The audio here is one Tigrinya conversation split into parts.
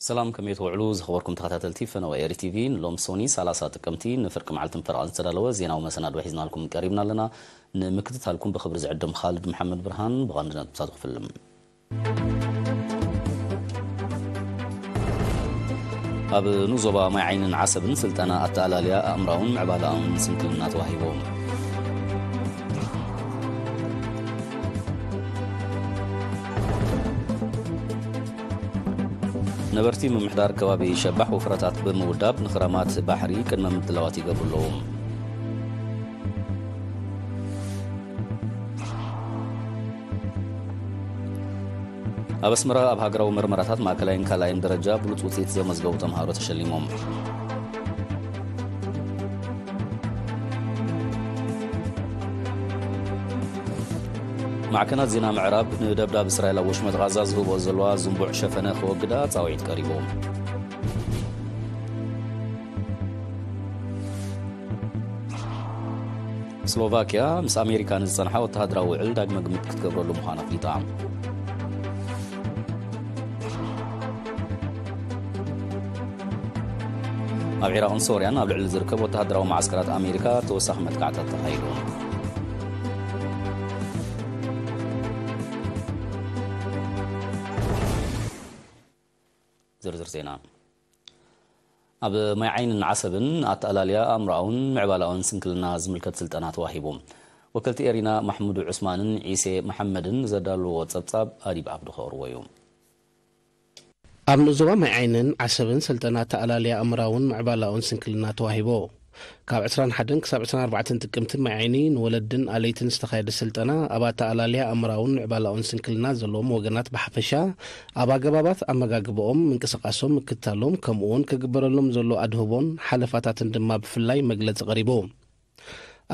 ሰላም፣ ከመይ ትውዕሉ ዝኸበርኩም ተኸታተልቲ ፈነወ ኤሪ ቲቪ? ንሎም ሶኒ ሰላሳ ጥቅምቲ ንፍርቂ መዓልትን ፈረቓን ዝተዳለወ ዜናዊ መሰናድኦ ሒዝናልኩም ቀሪብና ኣለና። ንምክትታልኩም ብኽብሪ ዝዕድም ኻልድ መሓመድ ብርሃን። ብቐንዲ ነጥብታቱ ክፍልም። ኣብ ንዞባ ማይ ዓይንን ዓሰብን ስልጠና ኣተኣላልያ ኣእምራውን ምዕባላውን ስንክልና ተዋሂቦም። ነበርቲ ምምሕዳር ከባቢ ሸባሕ ወፍረታት ብምውዳብ ንኽረማት ባሕሪ ቅድመ ምድላዋት ይገብሩ ኣለዉ። ኣብ ኣስመራ ኣብ ሃገራዊ መርመራታት ማእከላይን ካልኣይን ደረጃ ብሉጽ ውጽኢት ዘመዝገቡ ተምሃሮ ተሸሊሞም። ማዕከናት ዜና ምዕራብ ንደብዳብ እስራኤል ኣብ ወሽመጥ ጋዛ ዝህቦ ዘለዋ ዝንቡዕ ሸፈነ ክወግዳ ጻውዒት ቀሪቡ። ስሎቫኪያ ምስ ኣሜሪካ ንዝጸንሓ ወተሃደራዊ ውዕል ዳግመ ግምት ክትገብረሉ ምዃና ኣፍሊጣ። ኣብ ዒራቕን ሶርያን ኣብ ልዕሊ ዝርከብ ወተሃደራዊ መዓስከራት ኣሜሪካ ተወሳኺ መጥቃዕታት ተኻይዱ። ዝርዝር ዜና። ኣብ ማይ ዓይንን ዓሰብን ኣተኣላልያ ኣእምሮኣውን ምዕባላውን ስንክልና ዝምልከት ስልጠና ተዋሂቡ። ወከልቲ ኤሪና ማሕሙድ ዑስማንን ዒሴ መሓመድን ዘዳልዎ ጸብጻብ ኣዲብ ዓብዱ ከቕርቦ እዩ። ኣብ ንኡስ ዞባ ማይ ዓይንን ዓሰብን ስልጠና ኣተኣላልያ ኣእምሮኣውን ምዕባላውን ስንክልና ተዋሂቡ። ካብ ዕስራን ሓደን ክሳብ ዕስራን ኣርባዕተን ጥቅምቲ ማይ ዓይኒ ንወለድን ኣለይትን ዝተኻየደ ስልጠና ኣብ ኣተኣላልያ ኣእምሮኣውን ምዕባላውን ስንክልና ዘለዎም ወገናት ብሓፈሻ፣ ኣብ ኣገባባት ኣመጋግባኦም፣ ምንቅስቃሶም፣ ምክትታሎም፣ ከምኡ እውን ክግበረሎም ዘሎ ኣድህቦን ሓለፋታትን ድማ ብፍላይ መግለጺ ቀሪቡ።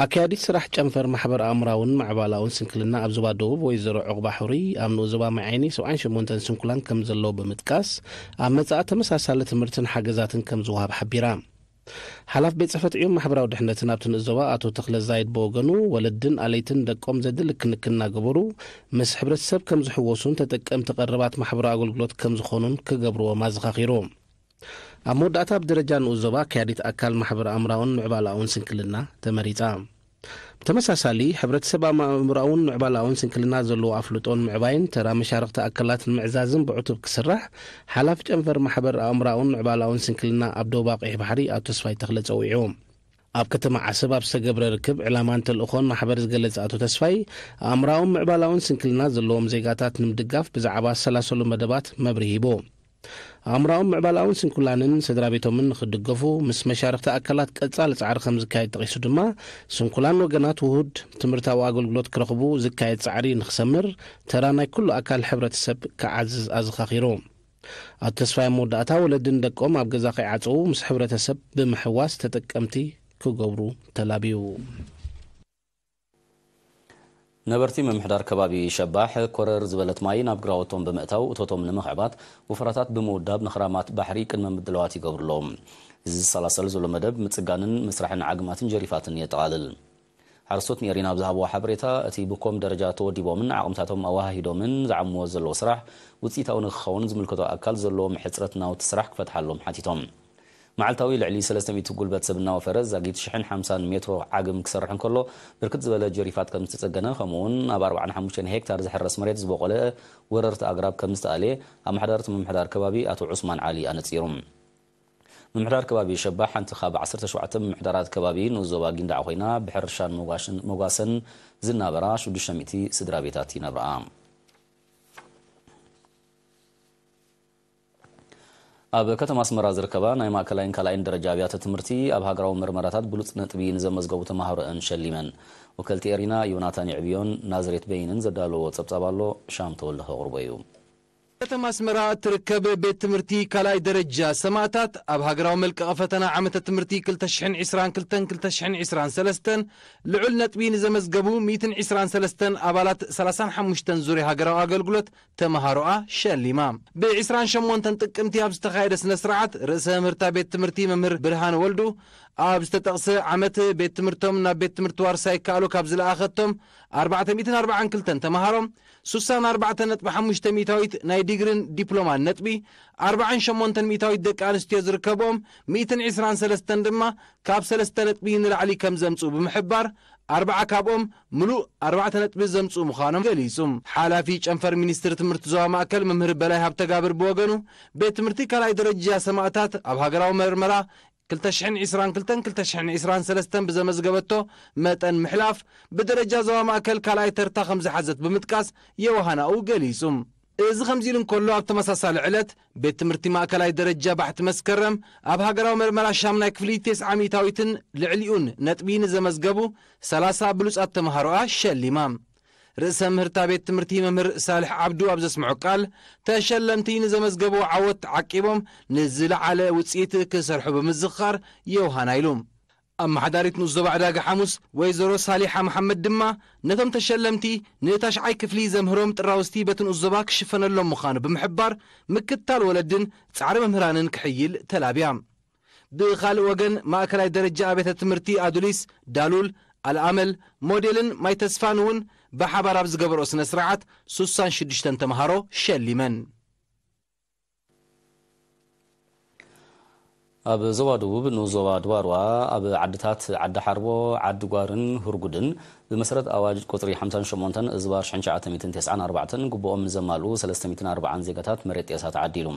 ኣካያዲት ስራሕ ጨንፈር ማሕበር ኣእምራውን ምዕባላውን ስንክልና ኣብ ዞባ ደቡብ ወይዘሮ ዑቕባ ሕሩይ፣ ኣብ ንኡስ ዞባ ማይ ዓይኒ ሰብዓን ሸሞንተን ስንኩላን ከም ዘለዉ ብምጥቃስ፣ ኣብ መጻኢ ተመሳሳሊ ትምህርትን ሓገዛትን ከም ዝወሃብ ሓቢራ። ሓላፍ ቤት ጽሕፈት ዕዩን ማሕበራዊ ድሕነትን ኣብቲ ንኡስ ዞባ ኣቶ ተኽለ ዛይድ ብወገኑ፣ ወለድን ኣለይትን ደቆም ዘድሊ ክንክን እናገበሩ ምስ ሕብረተሰብ ከም ዝሕወሱን ተጠቀምቲ ቀረባት ማሕበራዊ ኣገልግሎት ከም ዝኾኑን ክገብርዎም ኣዘኻኺሩ። ኣብ መወዳእታ፣ ኣብ ደረጃ ንኡስ ዞባ ኣካያዲት ኣካል ማሕበር ኣእምራውን ምዕባላውን ስንክልና ተመሪጻ። ብተመሳሳሊ፣ ሕብረተሰብ ኣብ ኣእምራውን ምዕባላውን ስንክልና ዘለዎ ኣፍልጦን ምዕባይን ተራ መሻርኽቲ ኣካላት ንምዕዛዝን ብዕቱብ ክስራሕ ሓላፊ ጨንፈር ማሕበር ኣእምራውን ምዕባላውን ስንክልና ኣብ ዶባ ቀይሕ ባሕሪ ኣቶ ተስፋይ ተኽለ ጸዊዑ። ኣብ ከተማ ዓሰብ ኣብ ዝተገብረ ርክብ፣ ዕላማን ተልእኾን ማሕበር ዝገለጸ ኣቶ ተስፋይ፣ ኣእምራውን ምዕባላውን ስንክልና ዘለዎም ዜጋታት ንምድጋፍ ብዛዕባ ዝሰላሰሉ መደባት መብርሂ ሂቡ። ኣእምራውን ምዕባላውን ስንኩላንን ስድራ ቤቶምን ንኽድገፉ፣ ምስ መሻርኽቲ ኣካላት ቀጻሊ ጻዕሪ ከም ዝካየድ ጠቒሱ ድማ፣ ስንኩላን ወገናት ውሁድ ትምህርታዊ ኣገልግሎት ክረኽቡ ዝካየድ ጻዕሪ ንኽሰምር፣ ተራ ናይ ኩሉ ኣካል ሕብረተሰብ ክዓዝዝ ኣዘኻኺሩ። ኣቶ ተስፋይ ኣብ መወዳእታ፣ ወለድን ደቆም ኣብ ገዛ ከይዓጸዉ ምስ ሕብረተሰብ ብምሕዋስ ተጠቀምቲ ክገብሩ ተላብዩ። ነበርቲ ምምሕዳር ከባቢ ሸባሕ፣ ኮረር ዝበለት ማይ ናብ ግራውቶም ብምእታው እቶቶም ንምኽዕባት ወፍራታት ብምውዳብ ንኽራማት ባሕሪ ቅድመ ምድላዋት ይገብሩ ኣለዉ። እዚ ዝሰላሰል ዘሎ መደብ ምጽጋንን ምስራሕን ዓግማትን ጀሪፋትን የጠቓልል። ሓረስቶት ንኤሪና ኣብ ዝሃብዎ ሓበሬታ፣ እቲ ብኮም ደረጃ ተወዲቦምን ዓቕምታቶም ኣወሃሂዶምን ዝዓምዎ ዘለዉ ስራሕ ውጽኢታዊ ንክኸውን ዝምልከቶ ኣካል ዘለዎም ሕጽረት ናውቲ ስራሕ ክፈትሓሎም ሓቲቶም። መዓልታዊ ልዕሊ ሰለስተ ሚእቲ ጉልበት ሰብ እናወፈረ ዛጊት ሽሕን ሓምሳን ሜትሮ ዓግም ክሰርሕ እንከሎ፣ ብርክት ዝበለ ጀሪፋት ከም ዝተጸገነ፣ ከምኡ'ውን ኣብ ኣርባዓን ሓሙሽተን ሄክታር ዝሕረስ መሬት ዝበቖለ ወረርቲ ኣግራብ ከም ዝተኣልየ ኣመሓዳሪ እቲ ምምሕዳር ከባቢ ኣቶ ዑስማን ዓሊ ኣነጺሩ። ምምሕዳር ከባቢ ሸባሕ ሓንቲ ካብ ዓሰርተ ሸውዓተ ምምሕዳራት ከባቢ ንኡስ ዞባ ጊንዳዕ ኮይና፣ ብሕርሻን መጓሽን-፣ መጓሰን ዝናበራ ሽዱሽተ ሚእቲ ስድራ ቤታት ይነብራ። ኣብ ከተማ ኣስመራ ዝርከባ ናይ ማእከላይን ካልኣይን ደረጃ ኣብያተ ትምህርቲ ኣብ ሃገራዊ መርመራታት ብሉጽ ነጥቢ ንዘመዝገቡ ተማሃሮኣን ሸሊመን። ወከልቲ ኤሪና ዮናታን ይዕብዮን ናዝሬት በይንን ዘዳለዎ ጸብጻብ ኣሎ፣ ሻም ተወልደ ከቕርቦ እዩ። ከተማ ኣስመራ እትርከብ ቤት ትምህርቲ ካልኣይ ደረጃ ሰማእታት፣ ኣብ ሃገራዊ መልቀቒ ፈተና ዓመተ ትምህርቲ ክልተ ሽሕን ዕስራን ክልተን ክልተ ሽሕን ዕስራን ሰለስተን ልዑል ነጥቢ ንዘመዝገቡ ሚእትን ዕስራን ሰለስተን ኣባላት ሰላሳን ሓሙሽተን ዙርያ ሃገራዊ ኣገልግሎት ተመሃሮኣ ሸሊማ። ብዕስራን ሸሞንተን ጥቅምቲ ኣብ ዝተኻየደ ስነ ስርዓት፣ ርእሰ መምህርታ ቤት ትምህርቲ መምህር ብርሃነ ወልዱ፣ ኣብ ዝተጠቕሰ ዓመት ቤት ትምህርቶም ናብ ቤት ትምህርቲ ዋርሳይ ይከኣሉ ካብ ዝለኣኸቶም ኣርባዕተ ሚእትን ኣርባዓን ክልተን ተምሃሮ፣ ሱሳን ኣርባዕተ ነጥቢ ሓሙሽተ ሚእታዊት ናይ ዲግሪን ዲፕሎማን ነጥቢ፣ ኣርባዓን ሸሞንተን ሚእታዊት ደቂ ኣንስትዮ ዝርከብኦም፣ ሚእትን ዕስራን ሰለስተን ድማ ካብ ሰለስተ ነጥቢ ንላዕሊ ከም ዘምጽኡ ብምሕባር፣ ኣርባዓ ካብኦም ምሉእ ኣርባዕተ ነጥቢ ዘምጽኡ ምዃኖም ገሊጹ። ሓላፊ ጨንፈር ሚኒስትሪ ትምህርቲ ዞባ ማእከል መምህር በላይ ሃብተጋብር ብወገኑ፣ ቤት ትምህርቲ ካልኣይ ደረጃ ሰማእታት ኣብ ሃገራዊ መርመራ ክልተ ሽሕን ዕስራን ክልተን ክልተ ሽሕን ዕስራን ሰለስተን ብዘመዝገበቶ መጠን ምሕላፍ፣ ብደረጃ ዞባ ማእከል ካልኣይ ተርታ ከም ዝሓዘት ብምጥቃስ፣ የውሃናኡ ገሊጹ። እዚ ከምዚ ኢሉ እንከሎ፣ ኣብ ተመሳሳሊ ዕለት፣ ቤት ትምህርቲ ማእከላይ ደረጃ ባሕቲ መስከረም ኣብ ሃገራዊ መርመራ ሻምናይ ክፍሊ ተስዓ ሚእታዊትን ልዕሊኡን ነጥቢ ንዘመዝገቡ ሰላሳ ብሉጻት ተምሃሮኣ ሸሊማ። ርእሰ ምህርታ ቤት ትምህርቲ መምህር ሳልሕ ዓብዱ ኣብ ዘስምዖ ቃል፣ ተሸለምቲ ንዘመዝገብዎ ዓወት ዓቂቦም ንዝለዓለ ውጽኢት ክሰርሑ ብምዝኽኻር፣ የውሃና ኢሉ። ኣመሓዳሪት ንኡስ ዞባ ዕዳጋ ሓሙስ ወይዘሮ ሳሊሓ መሓመድ ድማ፣ ነቶም ተሸለምቲ ንታሽዓይ ክፍሊ ዘምህሮም ጥራውዝቲ በቲ ንኡስ ዞባ ክሽፈነሎም ምዃኑ ብምሕባር፣ ምክትታል ወለድን ጻዕሪ መምህራንን ክሕይል ተላብያ። ብኻልእ ወገን፣ ማእከላይ ደረጃ ኣብያተ ትምህርቲ ኣዱሊስ፣ ዳሉል፣ ኣልኣመል፣ ሞዴልን ማይ ተስፋን እውን ብሓባር ኣብ ዝገበርኦ ስነ ስርዓት፣ ሱሳን ሽዱሽተን ተምሃሮ ሸሊመን። ኣብ ዞባ ደቡብ ንኡስ ዞባ ድባርዋ፣ ኣብ ዓድታት ዓዲ ሓርቦ፣ ዓዲ ጓርን ህርጉድን፣ ብመሰረት ኣዋጅ ቁጽሪ ሓምሳን ሸሞንተን እዝባር ሽሕን ትሽዓተ ሚእትን ተስዓን ኣርባዕተን፣ ግቡኦም ንዘማልኡ ሰለስተ ሚእትን ኣርባዓን ዜጋታት መሬት ጤሳ ተዓዲሉ።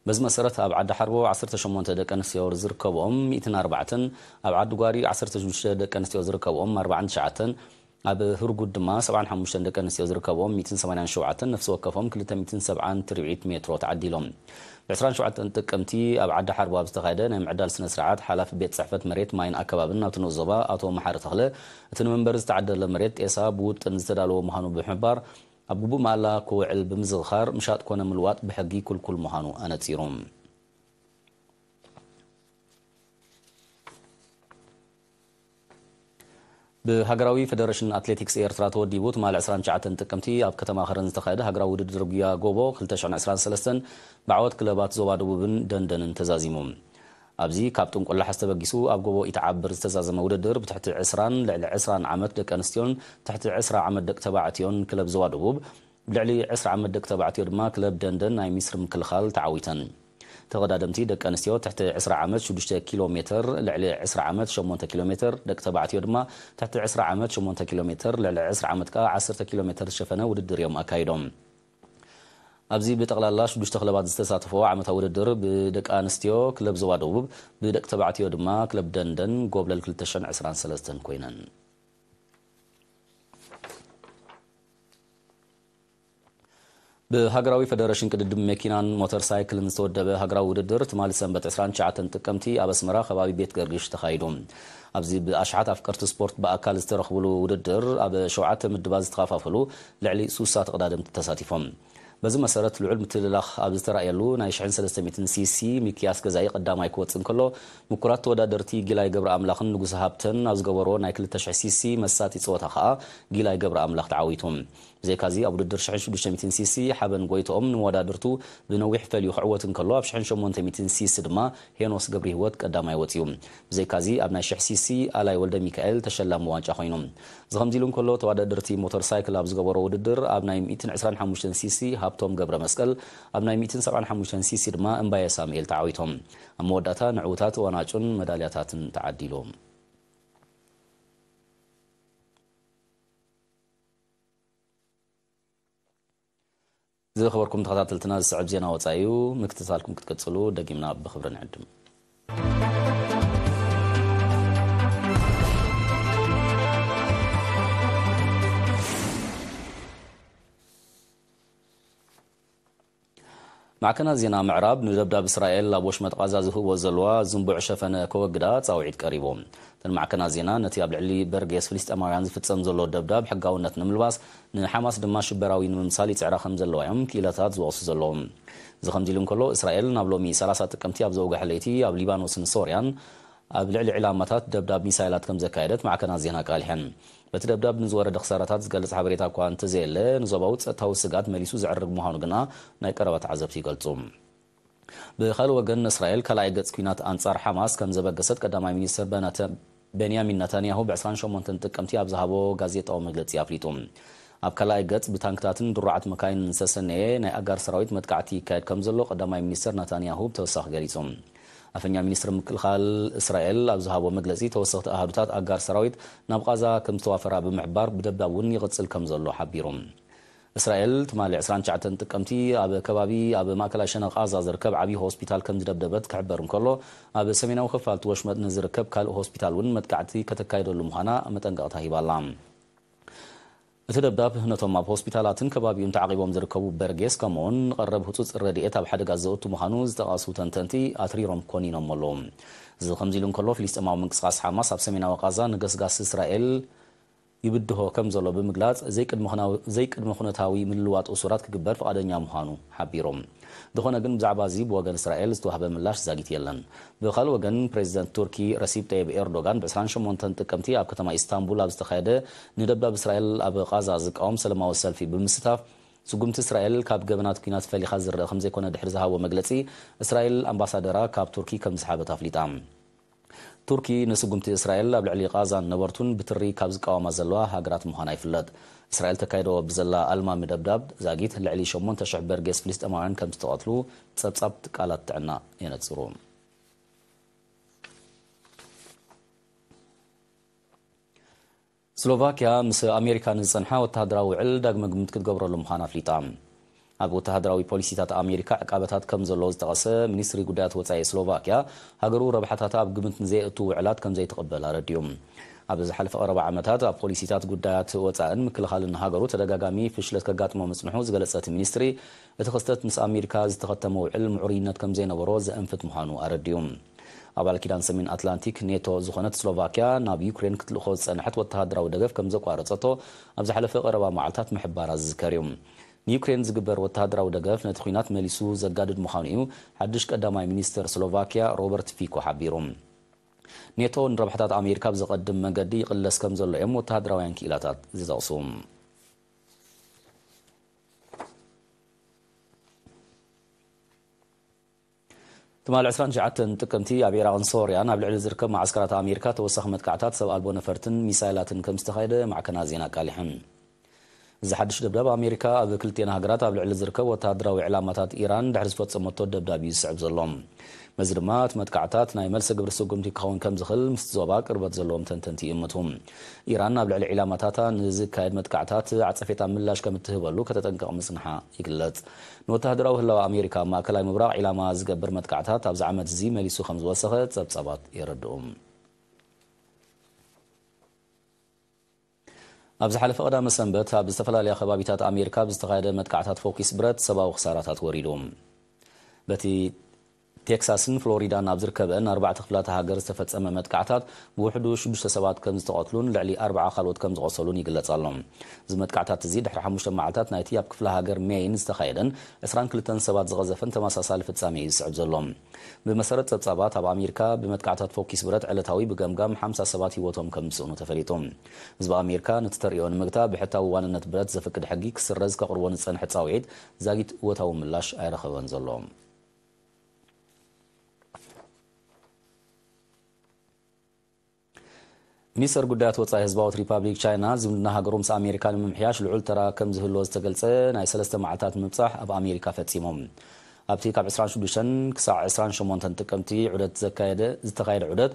በዚ መሰረት፣ ኣብ ዓዲ ሓርቦ ዓሰርተ ሸሞንተ ደቂ ኣንስትዮ ዝርከብኦም ሚእትን ኣርባዕተን፣ ኣብ ዓዲ ጓሪ ዓሰርተ ሽዱሽተ ደቂ ኣንስትዮ ዝርከብኦም ኣርባዓን ትሽዓተን፣ ኣብ ህርጉድ ድማ ሰብዓን ሓሙሽተን ደቂ ኣንስትዮ ዝርከብኦም ሚእትን ሰማንያን ሸውዓተን፣ ነፍሲ ወከፎም ክልተ ሚእትን ሰብዓን ትርብዒት ሜትሮ ተዓዲሎም። ብ ዕስራን ሸውዓተን ጥቅምቲ ኣብ ዓዲ ሓርቦ ኣብ ዝተኻየደ ናይ ምዕዳል ስነ ስርዓት፣ ሓላፊ ቤት ጽሕፈት መሬት፣ ማይን ኣከባብን ናብቲ ንኡስ ዞባ ኣቶ መሓሪ ተኽለ፣ እቲ ንመንበሪ ዝተዓደለ መሬት ጤሳ ብውጥን ዝተዳለወ ምዃኑ ብምሕባር፣ ኣብ ግቡእ ማእላ ክውዕል ብምዝኽኻር፣ ምሻጥ ኮነ ምልዋጥ ብሕጊ ክልኩል ምዃኑ ኣነጺሩ። ብሃገራዊ ፈደረሽን ኣትሌቲክስ ኤርትራ ተወዲቡ፣ ትማሊ ዕስራን ትሽዓተን ጥቅምቲ ኣብ ከተማ ከረን ዝተኻየደ ሃገራዊ ውድድር ጉያ ጎቦ ክልተ ሽሕን ዕስራን ሰለስተን ብዓወት ክለባት ዞባ ደቡብን ደንደንን ተዛዚሙ። ኣብዚ ካብ ጥንቁላሓስ ተበጊሱ ኣብ ጎቦ ኢትዓብር ዝተዛዘመ ውድድር፣ ብትሕቲ ዕስራን ልዕሊ ዕስራን ዓመት ደቂ ኣንስትዮን ትሕቲ ዕስራ ዓመት ደቂ ተባዕትዮን ክለብ ዞባ ደቡብ፣ ብልዕሊ ዕስራ ዓመት ደቂ ተባዕትዮ ድማ ክለብ ደንደን ናይ ሚስሪ ምክልኻል ተዓዊተን። ተቐዳደምቲ ደቂ ኣንስትዮ ትሕቲ ዕስራ ዓመት ሽዱሽተ ኪሎ ሜትር፣ ልዕሊ ዕስራ ዓመት ሸሞንተ ኪሎ ሜትር፣ ደቂ ተባዕትዮ ድማ ትሕቲ ዕስራ ዓመት ሸሞንተ ኪሎ ሜትር፣ ልዕሊ ዕስራ ዓመት ከኣ ዓሰርተ ኪሎ ሜትር ዝሸፈነ ውድድር እዮም ኣካይዶም። ኣብዚ ብጠቕላላ ሽዱሽተ ክለባት ዝተሳተፈዎ ዓመታዊ ውድድር፣ ብደቂ ኣንስትዮ ክለብ ዞባ ደቡብ፣ ብደቂ ተባዕትዮ ድማ ክለብ ደንደን ጎብለል ክልተ ሽሕን ዕስራን ሰለስተን ኮይነን። ብሃገራዊ ፈደረሽን ቅድድም መኪናን ሞተር ሳይክልን ዝተወደበ ሃገራዊ ውድድር፣ ትማሊ ሰንበት ዕስራን ትሽዓተን ጥቅምቲ ኣብ ኣስመራ ከባቢ ቤት ገርግሽ ተኻይዱ። ኣብዚ ብኣሽሓት ኣፍቀርቲ ስፖርት ብኣካል ዝተረኽብሉ ውድድር፣ ኣብ ሸውዓተ ምድባት ዝተኸፋፈሉ ልዕሊ ሱሳ ተቐዳደምቲ ተሳቲፎም። በዚ መሰረት፣ ልዑል ምትልላኽ ኣብ ዝተራእየሉ ናይ ሽሕን ሰለስተ ሚእትን ሲሲ፣ ሚክያስ ገዛኢ ቀዳማይ ክወጽእ እንከሎ፣ ምኩራት ተወዳደርቲ ጊላይ ገብረ ኣምላኽን ንጉሰ ሃብተን ኣብ ዝገበርዎ ናይ ክልተ ሽሕ ሲሲ መሳጢ ጸወታ ከኣ፣ ጊላይ ገብረ ኣምላኽ ተዓዊቱ። ብዘይካዚ፣ ኣብ ውድድር ሽሕን ሽዱሽተ ሚእትን ሲሲ፣ ሓበን ጎይትኦም ንመወዳድርቱ ብነዊሕ ፈልዩ ክዕወት እንከሎ፣ ኣብ ሽሕን ሸሞንተ ሚእትን ሲሲ ድማ ሄኖስ ገብረሂወት ቀዳማይ ወጺኡ። ብዘይካዚ፣ ኣብ ናይ ሽሕ ሲሲ፣ ኣላይ ወልደ ሚካኤል ተሸላሚ ዋንጫ ኮይኑ። እዚ ከምዚ ኢሉ እንከሎ፣ ተወዳደርቲ ሞተር ሳይክል ኣብ ዝገበሮ ውድድር፣ ኣብ ናይ ሚእትን ዕስራን ሓሙሽተን ሲሲ ሃብቶም ገብረ መስቀል፣ ኣብ ናይ ሚእትን ሰብዓን ሓሙሽተን ሲሲ ድማ እምባየ ሳሙኤል ተዓዊቶም። ኣብ መወዳእታ፣ ንዕዉታት ዋንጫን መዳልያታትን ተዓዲሉ። ዝኸበርኩም ተኸታተልትና፣ ዝስዕብ ዜና ወጻኢ እዩ። ምክትታልኩም ክትቅጽሉ ደጊምና ብኽብሪ ንዕድም። ማዕከናት ዜና ምዕራብ፣ ንደብዳብ እስራኤል ኣብ ወሽመጥ ቓዛ ዝህብዎ ዘለዋ ዝንቡዕ ሸፈነ ከወግዳ ጻውዒት ቀሪቡ። እተን ማዕከናት ዜና፣ ነቲ ኣብ ልዕሊ በርጌስ ፍልስጤማውያን ዝፍጸም ዘሎ ደብዳብ ሕጋውነት ንምልባስ፣ ንሓማስ ድማ ሽበራዊ ንምምሳል ይጽዕራ ከም ዘለዋ እዮም ክኢላታት ዝወቕሱ ዘለዉ። እዚ ከምዚ ኢሉ እንከሎ፣ እስራኤል ናብ ሎሚ ሰላሳ ጥቅምቲ ኣብ ዘውግሐ ለይቲ ኣብ ሊባኖስን ሶርያን ኣብ ልዕሊ ዕላማታት ደብዳብ ሚሳይላት ከም ዘካየደት ማዕከናት ዜና ኣቃሊሐን። በቲ ደብዳብ ንዝወረደ ክሳራታት ዝገልጽ ሓበሬታ እኳ እንተዘየለ፣ ንዞባዊ ጸጥታዊ ስግኣት መሊሱ ዘዕርግ ምዃኑ ግና ናይ ቀረባ ተዓዘብቲ ይገልጹ። ብኻልእ ወገን፣ እስራኤል ካልኣይ ገጽ ኲናት ኣንጻር ሓማስ ከም ዘበገሰት ቀዳማይ ሚኒስትር በናተ-፣ ቤንያሚን ነታንያሁ ብ ዕስራን ሸሞንተን ጥቅምቲ ኣብ ዝሃቦ ጋዜጣዊ መግለጺ ኣፍሊጡ። ኣብ ካልኣይ ገጽ ብታንክታትን ድሩዓት መካይንን ዝተሰነየ ናይ ኣጋር ሰራዊት መጥቃዕቲ ይካየድ ከም ዘሎ ቀዳማይ ሚኒስትር ነታንያሁ ብተወሳኺ ገሊጹ። ኣፈኛ ሚኒስትሪ ምክልኻል እስራኤል ኣብ ዝሃቦ መግለጺ፣ ተወሰኽቲ ኣሃዱታት ኣጋር ሰራዊት ናብ ቓዛ ከም ዝተዋፈራ ብምሕባር፣ ብደብዳብ እውን ይቕጽል ከም ዘሎ ሓቢሩ። እስራኤል ትማሊ ዕስራን ትሽዓተን ጥቅምቲ ኣብ ከባቢ ኣብ ማእከላይ ሸነኽ ቓዛ ዝርከብ ዓብዪ ሆስፒታል ከም ዝደብደበት ክሕበር እንከሎ፣ ኣብ ሰሜናዊ ክፋል እቲ ወሽመጥ ንዝርከብ ካልእ ሆስፒታል እውን መጥቃዕቲ ከተካይደሉ ምዃና መጠንቀቕታ ሂባ ኣላ። እቲ ደብዳብ ነቶም ኣብ ሆስፒታላትን ከባቢኡን ተዓቒቦም ዝርከቡ በርጌስ፣ ከምኡውን ንቐረብ ህጹጽ ረድኤት ኣብ ሓደጋ ዘእቱ ምዃኑ ዝጠቐሱ ተንተንቲ ኣትሪሮም ኮኒኖም ኣለዉ። እዚ ከምዚ ኢሉ እንከሎ፣ ፍልስጤማዊ ምንቅስቓስ ሓማስ ኣብ ሰሜናዊ ቓዛ ንገስጋስ እስራኤል ይብድሆ ከም ዘሎ ብምግላጽ፣ ዘይቅድመ ኹናው-፣ ዘይቅድመ ኩነታዊ ምልዋጥ እሱራት ክግበር ፍቓደኛ ምዃኑ ሓቢሮም። እንተኾነ ግን፣ ብዛዕባ እዚ ብወገን እስራኤል ዝተዋህበ ምላሽ ዛጊት የለን። ብኻልእ ወገን፣ ፕሬዚደንት ቱርኪ ረሲፕ ጠይብ ኤርዶጋን ብ ዕስራን ሸሞንተን ጥቅምቲ ኣብ ከተማ ኢስታንቡል ኣብ ዝተኻየደ ንደብዳብ እስራኤል ኣብ ቓዛ ዝቃወም ሰላማዊ ሰልፊ ብምስታፍ፣ ስጉምቲ እስራኤል ካብ ገበናት ኲናት ፈሊኻ ዝረአ ከም ዘይኮነ ድሕሪ ዝሃቦ መግለጺ፣ እስራኤል ኣምባሳደራ ካብ ቱርኪ ከም ዝሰሓበት ኣፍሊጣ። ቱርኪ ንስጉምቲ እስራኤል ኣብ ልዕሊ ቓዛን ነበርቱን ብትሪ ካብ ዝቃወማ ዘለዋ ሃገራት ምዃና ይፍለጥ። እስራኤል ተካይዶ ብዘላ ኣልማሚ ደብዳብ ዛጊት ልዕሊ ሸሞንተ ሽሕ በርጌስ ፍልስጤማውያን ከም ዝተቐትሉ ጸብጻብ ትካላት ጥዕና የነጽሩ። ስሎቫኪያ ምስ ኣሜሪካ ንዝጸንሓ ወተሃደራዊ ውዕል ዳግመ ግምት ክትገብረሉ ምዃና ኣፍሊጣ። ኣብ ወተሃደራዊ ፖሊሲታት ኣሜሪካ ዕቃበታት ከም ዘሎ ዝጠቐሰ ሚኒስትሪ ጉዳያት ወጻኢ ስሎቫኪያ፣ ሃገሩ ረብሓታታ ኣብ ግምት ንዘየእቱ ውዕላት ከም ዘይትቕበል ኣረዲኡ። ኣብ ዝሓለፈ ቀረባ ዓመታት ኣብ ፖሊሲታት ጉዳያት ወጻእን ምክልኻልን ሃገሩ ተደጋጋሚ ፍሽለት ከጋጥሞ ምጽንሑ ዝገለጸ እቲ ሚኒስትሪ፣ እቲ ክስተት ምስ ኣሜሪካ ዝተኸተመ ውዕል ምዕሩይነት ከም ዘይነበሮ ዘእንፍት ምዃኑ ኣረዲኡ። ኣባል ኪዳን ሰሜን ኣትላንቲክ ኔቶ ዝኾነት ስሎቫኪያ፣ ናብ ዩክሬን ክትልእኾ ዝጸንሐት ወተሃደራዊ ደገፍ ከም ዘቋረጸቶ ኣብ ዝሓለፈ ቀረባ መዓልታት ምሕባራ ዝዝከር እዩ። ንዩክሬን ዝግበር ወተሃደራዊ ደገፍ ነቲ ኲናት መሊሱ ዘጋድድ ምዃኑ እዩ ሓድሽ ቀዳማይ ሚኒስትር ስሎቫኪያ ሮበርት ፊኮ ሓቢሩ። ኔቶ ንረብሓታት ኣሜሪካ ብዘቐድም መገዲ ይቕለስ ከም ዘሎ እዮም ወተሃደራውያን ክኢላታት ዝጠቕሱ። ትማሊ ዕስራን ትሽዓተን ጥቅምቲ ኣብ ኢራቕን ሶርያን ኣብ ልዕሊ ዝርከብ መዓስከራት ኣሜሪካ ተወሳኺ መጥቃዕታት ሰብ ኣልቦ ነፈርትን ሚሳይላትን ከም ዝተኻየደ ማዕከናት ዜና ኣቃሊሐን። እዚ ሓድሽ ደብዳብ ኣሜሪካ ኣብ ክልቲኤን ሃገራት ኣብ ልዕሊ ዝርከብ ወተሃደራዊ ዕላማታት ኢራን ድሕሪ ዝፈጸመቶ ደብዳብ እዩ ዝስዕብ ዘሎ። በዚ ድማ እቲ መጥቃዕታት ናይ መልሰ ግብሪ ስጉምቲ ክኸውን ከም ዝኽእል ምስቲ ዞባ ቅርበት ዘለዎም ተንተንቲ ይእምቱ። ኢራን ኣብ ልዕሊ ዒላማታታ ንዝካየድ መጥቃዕታት ዓጸፌታ ምላሽ ከም እትህበሉ ከተጠንቅቕ ምጽንሓ ይግለጽ። ንወተሃደራዊ ህላወ ኣሜሪካ ኣብ ማእከላይ ምብራቕ ዒላማ ዝገብር መጥቃዕታት ኣብዚ ዓመት እዚ መሊሱ ከም ዝወሰኸ ጸብጻባት የረድኡ። ኣብ ዝሓለፈ ቀዳመ ሰንበት ኣብ ዝተፈላለያ ከባቢታት ኣሜሪካ ብዝተኻየደ መጥቃዕታት ፎኪስ ብረት ሰብኣዊ ክሳራታት ወሪዱ። በቲ ቴክሳስን ፍሎሪዳን ኣብ ዝርከበን ኣርባዕተ ክፍላተ ሃገር ዝተፈጸመ መጥቃዕታት ብውሕዱ ሽዱሽተ ሰባት ከም ዝተቐትሉን ልዕሊ ኣርብዓ ካልኦት ከም ዝቖሰሉን ይግለጽ ኣሎ። እዚ መጥቃዕታት እዚ ድሕሪ ሓሙሽተ መዓልታት ናይቲ ኣብ ክፍለ ሃገር ሜይን ዝተኻየደን ዕስራን ክልተን ሰባት ዝቐዘፈን ተመሳሳሊ ፍጻሜ እዩ ዝስዕብ ዘሎ። ብመሰረት ጸብጻባት፣ ኣብ ኣሜሪካ ብመጥቃዕታት ፎኪስ ብረት ዕለታዊ ብገምጋም ሓምሳ ሰባት ህይወቶም ከም ዝስእኑ ተፈሊጡ። ህዝቢ ኣሜሪካ ነቲ ተርእዮ ንምግታእ ብሕታዊ ዋንነት ብረት ዘፍቅድ ሕጊ ክስረዝ ከቕርቦ ንጸንሐ ጻውዒት ዛጊት እወታዊ ምላሽ ኣይረኸበን ዘሎ። ሚኒስተር ጉዳያት ወጻኢ ህዝባዊት ሪፓብሊክ ቻይና፣ ዝምድና ሃገሩ ምስ ኣሜሪካ ንምምሕያሽ ልዑል ተራ ከም ዝህልዎ ዝተገልጸ ናይ ሰለስተ መዓልታት ምብጻሕ ኣብ ኣሜሪካ ፈጺሙ። ኣብቲ ካብ ዕስራን ሽዱሽተን ክሳዕ ዕስራን ሸሞንተን ጥቅምቲ ዑደት ዘካየደ፣ ዝተኻየደ ዑደት፣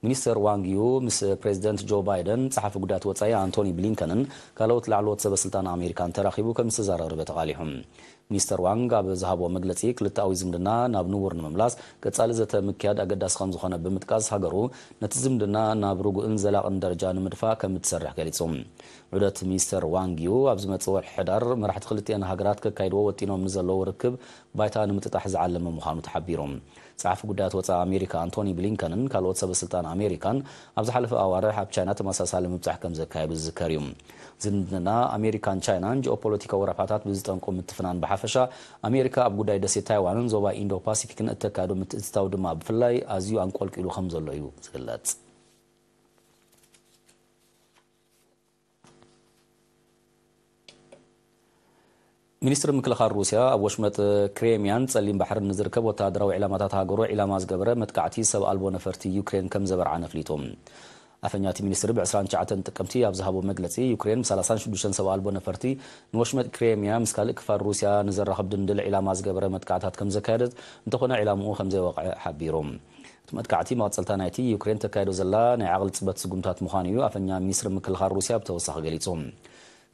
ሚኒስተር ዋንግ ዩ ምስ ፕሬዚደንት ጆ ባይደን፣ ጸሓፊ ጉዳያት ወጻኢ ኣንቶኒ ብሊንከንን ካልኦት ላዕለዎት ሰበ ስልጣን ኣሜሪካን ተራኺቡ ከም ዝተዛረበ ተቓሊሑ። ሚኒስተር ዋንግ ኣብ ዝሃቦ መግለጺ፣ ክልተኣዊ ዝምድና ናብ ንቡር ንምምላስ ቀጻሊ ዘተ ምክያድ ኣገዳሲ ከም ዝኾነ ብምጥቃስ፣ ሃገሩ ነቲ ዝምድና ናብ ርጉእን ዘላቕን ደረጃ ንምድፋእ ከም እትሰርሕ ገሊጹ። ዑደት ሚኒስተር ዋንግ ዩ ኣብ ዝመጽእ ወርሒ ሕዳር መራሕቲ ክልቲኤን ሃገራት ከካይድዎ ወጢኖም ንዘለዉ ርክብ ባይታ ንምጥጣሕ ዝዓለመ ምዃኑ ተሓቢሩ። ጸሓፊ ጉዳያት ወጻኢ ኣሜሪካ ኣንቶኒ ብሊንከንን ካልኦት ሰበ ስልጣን ኣሜሪካን ኣብ ዝሓለፈ ኣዋርሕ ኣብ ቻይና ተመሳሳሊ ምብጻሕ ከም ዘካየዱ ዝዝከር እዩ። ዝምድና ኣሜሪካን ቻይናን ጂኦፖለቲካዊ ረብሓታት ብዝጠንቁ ምትፍናን ብሓፈሻ፣ ኣሜሪካ ኣብ ጉዳይ ደሴት ታይዋንን ዞባ ኢንዶ ፓሲፊክን እተካየዶ ምትእትታው ድማ ብፍላይ ኣዝዩ ኣንቆልቂሉ ከም ዘሎ እዩ ዝግለጽ። ሚኒስትሪ ምክልኻል ሩስያ ኣብ ወሽመጥ ክሬምያን ጸሊም ባሕርን ንዝርከብ ወተሃደራዊ ዒላማታት ሃገሩ ዒላማ ዝገበረ መጥቃዕቲ ሰብ ኣልቦ ነፈርቲ ዩክሬን ከም ዘበርዓነ ኣፍሊጡ። ኣፈኛ እቲ ሚኒስትሪ ብ ዕስራን ትሽዓተን ጥቅምቲ ኣብ ዝሃቦ መግለጺ፣ ዩክሬን ብ ሰላሳን ሽዱሽተን ሰብ ኣልቦ ነፈርቲ ንወሽመጥ ክሬምያ ምስ ካልእ ክፋል ሩስያ ንዘራኽብ ድንድል ዒላማ ዝገበረ መጥቃዕታት ከም ዘካየደት፣ እንተኾነ ዒላምኡ ከም ዘይወቕዐ ሓቢሩ። እቲ መጥቃዕቲ መቐጸልታ ናይቲ ዩክሬን ተካይዶ ዘላ ናይ ዓቕሊ ጽበት ስጉምታት ምዃኑ እዩ ኣፈኛ ሚኒስትሪ ምክልኻል ሩስያ ብተወሳኺ ገሊጹ።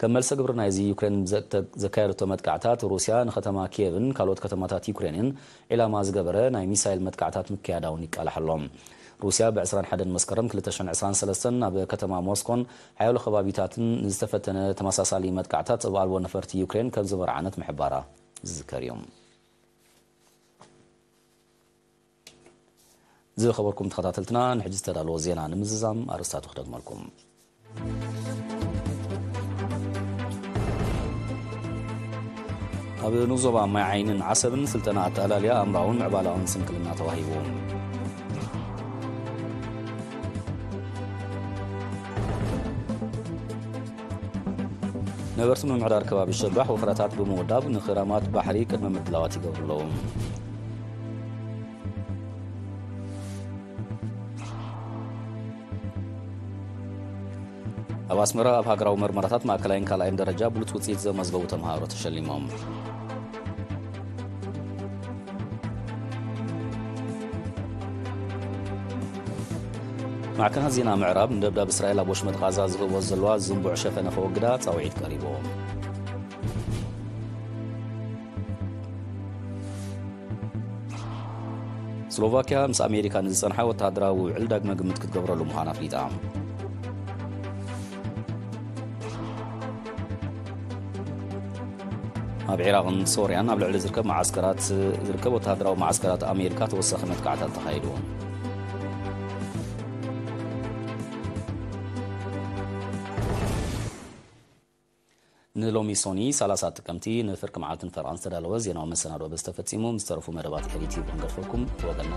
ከም መልሰ ግብሪ ናይዚ፣ ዩክሬን ዘ-፣ ዘካየደቶ መጥቃዕታት፣ ሩስያ ንከተማ ኪየቭን ካልኦት ከተማታት ዩክሬንን ዒላማ ዝገበረ ናይ ሚሳይል መጥቃዕታት ምክያዳ እውን ይቃላሕ ኣሎ። ሩስያ ብ ዕስራን ሓደን መስከረም ክልተ ሽሕን ዕስራን ሰለስተን ኣብ ከተማ ሞስኮን ሓያሎ ከባቢታትን ዝተፈተነ ተመሳሳሊ መጥቃዕታት ሰብ ኣልቦ ነፈርቲ ዩክሬን ከም ዝበርዓነት ምሕባራ ዝዝከር እዩ። ዝኸበርኩም ተኸታተልትና፣ ንሕጂ ዝተዳለወ ዜና ንምዝዛም ኣርእስታቱ ክደግመልኩም። ኣብ ንኡስ ዞባ ማይ ዓይንን ዓሰብን ስልጠና ኣጠቓላልያ ኣእምራውን ምዕባላውን ስንክልና ተዋሂቡ። ነበርቲ ምምሕዳር ከባቢ ሸባሕ ወፍራታት ብምውዳብ ንኽራማት ባሕሪ ቅድመ ምድላዋት ይገብሩ ኣለዉ። ኣብ ኣስመራ ኣብ ሃገራዊ መርመራታት ማእከላይን ካልኣይን ደረጃ ብሉጽ ውጽኢት ዘመዝገቡ ተምሃሮ ተሸሊሞም። ማዕከናት ዜና ምዕራብ ንደብዳብ እስራኤል ኣብ ወሽመጥ ቓዛ ዝህቦ ዘለዋ ዝንቡዕ ሸፈነ ከወግዳ ጻውዒት ቀሪቡ። ስሎቫኪያ ምስ ኣሜሪካ ንዝጸንሓ ወተሃደራዊ ውዕል ዳግመ ግምት ክትገብረሉ ምዃና ኣፍሊጣ። ኣብ ዒራቕን ሶርያን ኣብ ልዕሊ ዝርከብ መዓስከራት፣ ዝርከብ ወተሃደራዊ መዓስከራት ኣሜሪካ ተወሳኺ መጥቃዕታት ተኻይዱ። ንሎሚ ሶኒ ሰላሳ ጥቅምቲ ንፍርቂ መዓልትን ፈረቓን ዝተዳለወ ዜናዊ መሰናዶ በዚ ተፈጺሙ። ምስ ተረፉ መደባት ኤሪ ቲቪ ክንገድፈኩም፣ ብወገንና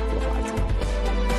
ብሩኽ መዓልቲ።